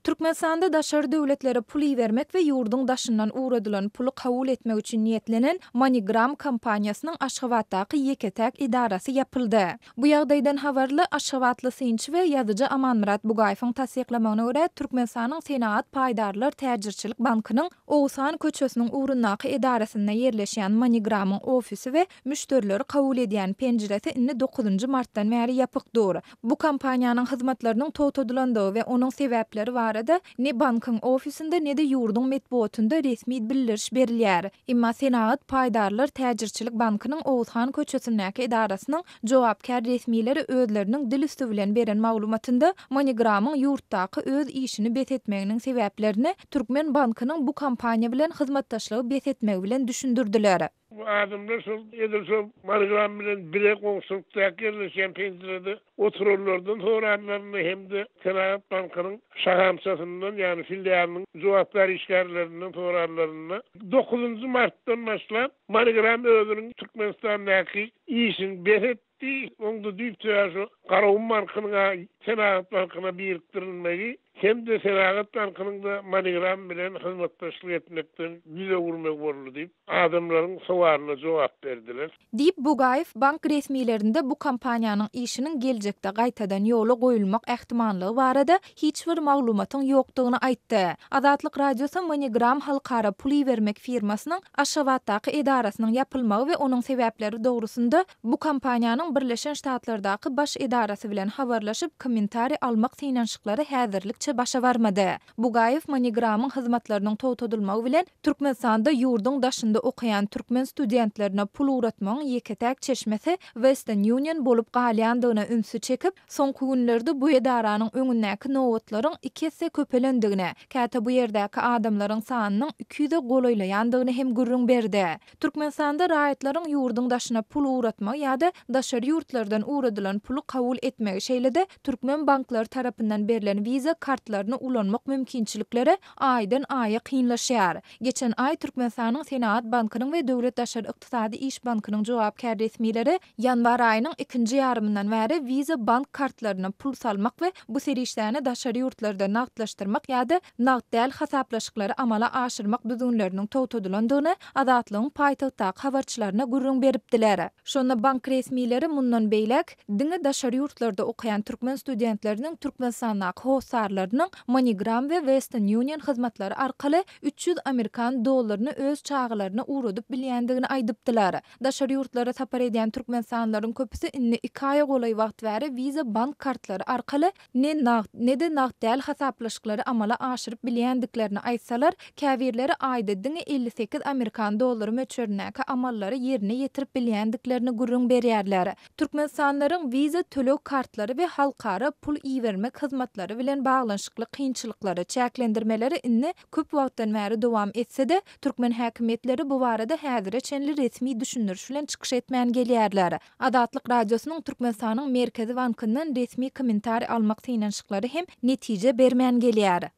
Türkmenistanda daşary döwletlere pul ibermek we ýurduň daşyndan ugradylan puly kabul etmek üçin niýetlenen MoneyGram kompaniýasynyň Aşgabatdaky ýeke-täk edarasy ýapyldy. Bu ýagdaýdan habarly aşgabatly synçy we ýazyjy Amanmyrat Bugaýewiň tassyklamagyna görä, Türkmenistanyň Senagat paýdarlar täjirçilik bankynyň Oguzhan köçesiniň ugrundaky edarasynda ýerleşýän MoneyGram-yň ofisi we müşderileri kabul edýän penjiresi indi dokuzynjy martdan bäri ýapyk dur. Bu kompaniýanyň hyzmatlarynyň togtadylandygy we onuň sebäpleri barada ne bankyň ofisinde, ne-de ýurduň metbugatynda resmi bildiriş berilýär. Emma Senagat paýdarlar täjirçilik bankynyň Oguzhan köçesindäki edarasynyň jogapkär resmileri özleriniň dil üsti bilen beren maglumatynda MoneyGram-yň ýurtdaky öz işini bes etmeginiň sebäplerini türkmen bankynyň bu kompaniýa bilen hyzmatdaşlygy bes etmegi bilen düşündirdiler. Bu adamlar şol edil şol MoneyGram bilen bile goňşulykdaky ýerleşýän penjirede oturanlardan soranlarynda hem-de Senagat bankynyň şahamçasyndan, ýagny filialynyň jogapkär işgärlerinden soranlarynda, dokuzynjy martdan başlap MoneyGram özüniň Türkmenistandaky işini bes etdi, oňda düýp sebäbi şu Garagum bankynyň Senagat bankyna birikdirilmegi hem-de Senagat bankynyň-da MoneyGram bilen hyzmatdaşlyk etmekden ýüz öwürmegi boldy diýip, adamlaryň sowalyna jogap berdiler. Diýip, Bugaýew bank resmilerinde bu kompaniýanyň işiniň geljekde gaýtadan ýola goýulmak ähtimallygy barada hiç bir maglumatyň ýokdugyny aýtdy. Azatlyk Radiosy MoneyGram halkara pul ibermek firmasynyň Aşgabatdaky edarasynyň ýapylmagy we onuň sebäpleri dogrusynda bu kompaniýanyň Birleşen Ştatlardaky baş edarasy bilen habarlaşyp, kommentariý almak synanyşyklary häzirlikçe başa barmady. Bugaýew MoneyGram-yň hyzmatlarynyň togtadylmagy bilen, Türkmenistanda ýurduň daşynda okaýan türkmen studentlerine pul ugratmagyň ýeke-täk çeşmesi Western Union bolup galýandygyna ünsi çekip, soňky günlerde bu edaranyň öňündäki nobatlaryň iki esse köpelendigini, käte bu ýerdäki adamlaryň sanynyň 200-e golaýlaýandygyny hem gürrüň berdi. Türkmenistanda raýatlaryň ýurduň daşyna pul ugratmagy ýa-da daşary ýurtlardan ugradylan puly kabul etmegi, şeýle-de türkmen banklary tarapyndan berlen Visa kartlaryny ulanmak mümkinçilikleri aýdan-aýa kynlaşýar. Geçen aý Türkmenistanyň Senagat bankynyň we Döwlet daşary ykdysady iş bankynyň jogapkär resmileri ýanwar aýynyň ikinji ýarymyndan bäri Visa bank kartlaryna pul salmak we bu serişdäni daşary ýurtlarda nagtlaşdyrmak ýa-da nagt däl hasaplaşyklary amala aşyrmak düzgünleriniň togtadylandygyny Azatlygyň paýtagtdaky habarçylaryna gürrüň beripdiler. Şonda bank resmileri mundan beýläk diňe daşary ýurtlarda okaýan türkmen studentleriniň Türkmenistandaky hossarlarynyň MoneyGram we Western Union hyzmatlary arkaly 300 amerikan dollaryny öz çagalaryna ugradyp bilýändigini aýdypdylar. Daşary ýurtlara sapar edýän türkmenistanlylaryň köpüsi indi iki aýa golaý wagt bäri Visa bank kartlary arkaly ne nagt, ne-de nagt däl hasaplaşyklary amala aşyryp bilýändiklerini aýtsalar, käbirleri aýda diňe 58 amerikan dollary möçberindäki amallary ýerine ýetirip bilýändiklerini gürrüň berýärler. Türkmenistanlylaryň Visa töleg kartlary we halkara pul ibermek hyzmatlary bilen baglanyşykly kynçylyklary, çäklendirmeleri indi köp wagtdan bäri dowam etse-de, türkmen häkimiýetleri bu barada häzire çenli resmi düşündiriş bilen çykyş etmän gelýärler. Azatlyk Radiosynyň Türkmenistanyň Merkezi bankyndan resmi kommentariý almak synanyşyklary hem netije bermän gelýär.